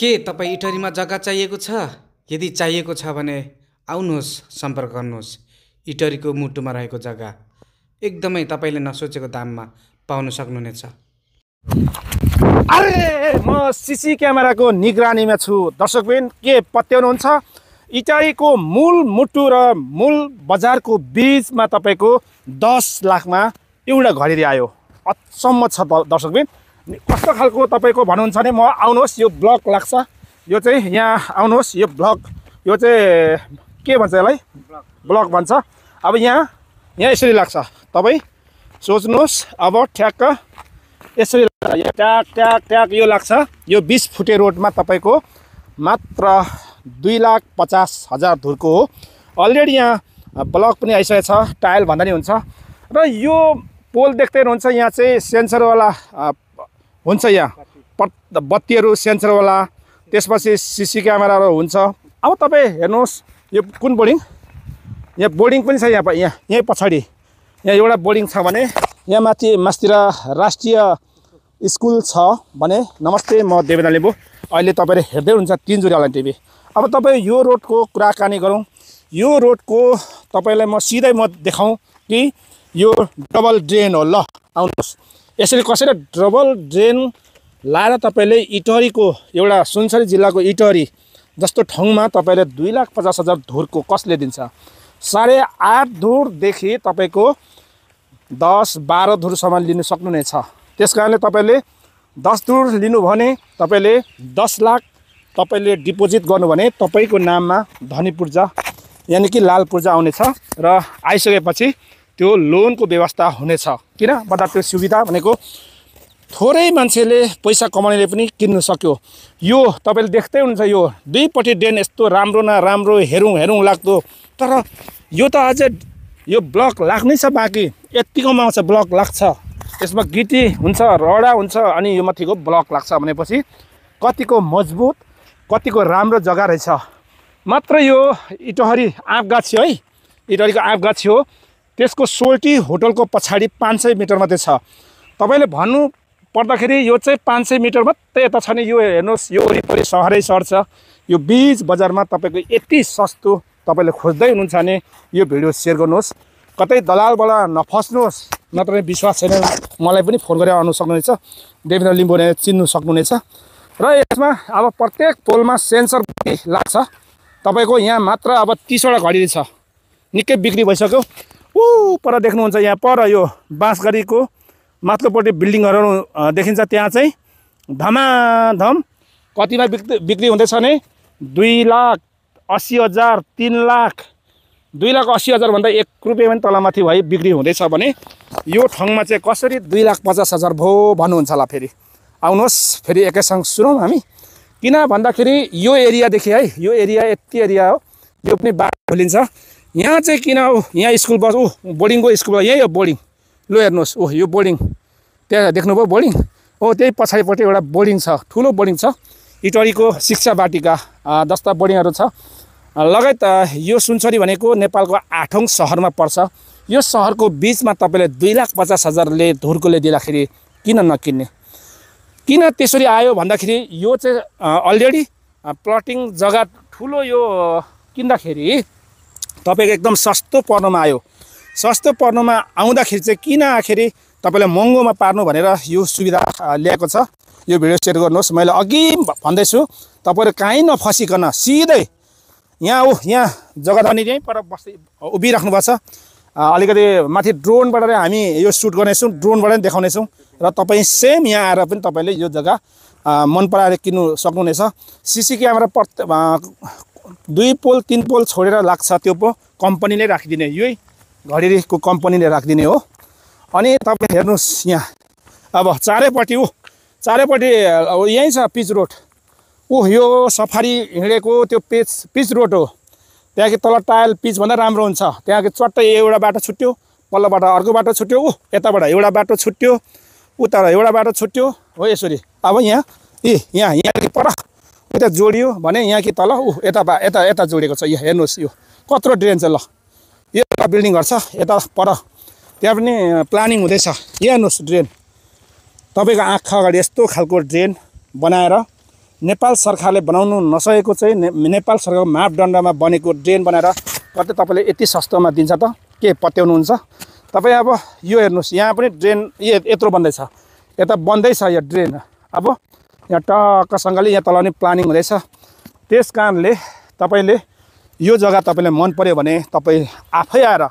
के तपाईँ इटहरीमा जग्गा चाहिएको छ? यदि चाहिएको छ भने आउनुहोस्, सम्पर्क गर्नुहोस्। इटहरीको मुटुमा रहेको जग्गा एकदमै तपाईँले नसोचेको दाममा पाउन सक्नुहुनेछ। अरे म सीसी क्यामेराको निगरानीमा छु। दर्शकबिन के पत्याउनुहुन्छ? इटारीको मूल मुटु र मूल बजारको बीचमा तपाईको 10 लाखमा एउटा घडेरी आयो। अचम्म छ दर्शकबिन। कस्तो खालको तपाईको भन्नुहुन्छ भने म आउनुहोस्, यो ब्लक लाग्छ। यो चाहिँ यहाँ आउनुहोस्, यो ब्लक, यो चाहिँ के भन्छ यसलाई? ब्लक भन्छ। अब यहाँ यसरी लाग्छ। तपाईँ सोच्नुहोस्, अब ठ्याक्क यसरी ट्याक ट्याक ट्याक यो लाग्छ। यो 20 फुटे रोडमा तपाईको मात्र 2,50,000 धुरको हो। अलरेडी यहाँ ब्लक पनि आइसकेको छ, टाइल भन्दा नि हुन्छ। र यो पोल देख्दै हुनुहुन्छ, यहाँ चाहिँ सेन्सरवाला हुन्छ। यहाँ बत्तीहरू सेन्सरवाला, त्यसपछि सीसी क्यामेराहरू हुन्छ। अब तपाईँ हेर्नुहोस्, यो कुन बोर्डिङ? यहाँ बोर्डिङ पनि छ। यहीँ पछाडि यहाँ एउटा बोर्डिङ छ भने यहाँ मास्तिर राष्ट्रिय स्कुल छ भने। नमस्ते, म देवेन्द्र लिम्बू। अहिले तपाईँले हेर्दै हुनुहुन्छ तिनजुरी अनलाइन टिभी। अब तपाईँ यो रोडको कुराकानी गरौँ। यो रोडको तपाईँलाई म सिधै देखाउँ कि यो डबल ड्रेन हो। ल आउनुहोस्, यसरी कसरी डबल ड्रेन लाएर तपाईँले इटहरीको एउटा सुनसरी जिल्लाको इटहरी जस्तो ठाउँमा तपाईँले 2,50,000 धुरको कसले दिन्छ? 8.5 धुरदेखि तपाईँको 10-12 धुरसम्म लिनु सक्नुहुनेछ। त्यस कारणले तपाईँले 10 धुर लिनु भने तपाईँले 10 लाख तपाईँले डिपोजिट गर्नु भने तपाईँको नाममा धनी पूर्जा यानि कि लाल पूर्जा आउनेछ। र आइसकेपछि त्यो लोनको व्यवस्था हुनेछ। किन भन्दा त्यो सुविधा भनेको थोरै मान्छेले पैसा कमाउनेले पनि किन्नु सक्यो। यो तपाईँले देख्दै हुनुहुन्छ, यो दुईपट्टि ड्रेन यस्तो राम्रो न राम्रो, हेरौँ हेरौँ लाग्दो। तर यो त अझै यो ब्लक लाग्नै छ बाँकी। यत्तिकोमा आउँछ ब्लक लाग्छ, यसमा गिटी हुन्छ, रडा हुन्छ, अनि यो माथिको ब्लक लाग्छ भनेपछि कतिको मजबुत, कतिको राम्रो जग्गा रहेछ। मात्र यो इटहरी आँपगाछी है, इटहरीको आँपगाछी हो। त्यसको सोल्टी होटलको पछाडि 500 मिटर मात्रै छ। तपाईँले भन्नु पर्दाखेरि यो चाहिँ 500 मिटर मात्रै यता छ नि। यो हेर्नुहोस्, यो वरिपरि सहरै सहर छ। यो बीच बजारमा तपाईँको यति सस्तो तपाईँले खोज्दै हुनुहुन्छ भने यो भिडियो सेयर गर्नुहोस्। कतै दलालबाट नफस्नुहोस्, नत्र विश्वास छैन मलाई पनि फोन गरेर आउनु सक्नुहुनेछ। देवेन्द्र लिम्बू ने चिन्नु सक्नुहुनेछ। र यसमा अब प्रत्येक पोलमा सेन्सर लाग्छ। तपाईँको यहाँ मात्र अब 30वटा घडी छ। निकै बिक्री भइसक्यो। पर देख्नुहुन्छ, यहाँ पर यो बाँसगढीको माथिल्लोपट्टि बिल्डिङहरू देखिन्छ। त्यहाँ चाहिँ धमाधम कतिमा बिक्री हुँदैछ भने 2,80,000, 3 लाख, 2,80,000 भन्दा 1 रुपियाँ पनि तलमाथि भई बिक्री हुँदैछ भने यो ठाउँमा चाहिँ कसरी 2,50,000 भयो भन्नुहुन्छ होला। फेरि आउनुहोस्, फेरि एकैसँग सुनौँ हामी। किन भन्दाखेरि यो एरियादेखि है, यो एरिया यति एरिया हो, यो पनि बाटो खोलिन्छ। यहाँ चाहिँ किन यहाँ स्कुल बस बोर्डिङको स्कुल यही हो बोर्डिङ। लो हेर्नुहोस्, यो बोर्डिङ, त्यहाँ देख्नुभयो बोर्डिङ? त्यही पछाडिपट्टि एउटा बोर्डिङ छ, ठुलो बोर्डिङ छ। इटहरीको शिक्षा बाटिका जस्ता बोर्डिङहरू छ। लगायत यो सुनसरी भनेको नेपालको 8औं सहरमा पर्छ। यो सहरको बिचमा तपाईँले 2,50,000ले धुरकोले दिँदाखेरि किन नकिन्ने? किन त्यसरी आयो भन्दाखेरि यो चाहिँ अलरेडी प्लटिङ जग्गा ठुलो। यो किन्दाखेरि तपाईँको एकदम सस्तो पर्नुमा आयो। सस्तो पर्नुमा आउँदाखेरि चाहिँ किन आखिरी तपाईँलाई महँगोमा पार्नु भनेर यो सुविधा ल्याएको छ। यो भिडियो सेयर गर्नुहोस्। मैले अघि भन्दैछु, तपाईँहरू कहीँ नफसिकन सिधै यहाँ जग्गाधनी यहीँ पर बस्दै उभिराख्नुपर्छ। अलिकति माथि ड्रोनबाट हामी यो सुट गर्नेछौँ, ड्रोनबाट पनि देखाउनेछौँ। र तपाईँ सेम यहाँ आएर पनि तपाईँले यो जग्गा मन पराएर किन्नु सक्नुहुनेछ। सीसी क्यामेरा 2 पोल 3 पोल छोडेर लाग्छ। त्यो पो कम्पनीले राखिदिने, यही घडेरीको कम्पनीले राखिदिने हो। अनि तपाईँ हेर्नुहोस्, यहाँ अब चारैपट्टि यहीँ छ पिच रोड। यो सफारी हिँडेको त्यो पिच रोड हो। त्यहाँको तल टायल पिच भन्दा राम्रो हुन्छ। त्यहाँको चट्टै एउटा बाटो छुट्यो, पल्लोबाट अर्को बाटो छुट्यो, यताबाट एउटा बाटो छुट्यो, उता एउटा बाटो छुट्यो हो यसरी। अब यहाँ पर यता जोडियो भने यहाँ कि तल यता जोडिएको छ। यो हेर्नुहोस्, यो कत्रो ड्रेन छ। ल यो बिल्डिङहरू छ यता पर, त्यहाँ पनि प्लानिङ हुँदैछ। यहाँ हेर्नुहोस् ड्रेन, तपाईँको आँखा अगाडि यस्तो खालको ड्रेन बनाएर नेपाल सरकारले बनाउनु नसकेको चाहिँ नेपाल सरकारको मापदण्डमा बनेको ड्रेन बनाएर कतै तपाईँले यति सस्तोमा दिन्छ त के पत्याउनुहुन्छ तपाईँ। अब यो हेर्नुहोस् यहाँ पनि ड्रेन यत्रो बन्दैछ, यता बन्दैछ यो ड्रेन। अब यहाँ टक्कसँगले यहाँ तल पनि प्लानिङ हुँदैछ। त्यस कारणले तपाईँले यो जग्गा तपाईँलाई मन पर्यो भने तपाईँ आफै आएर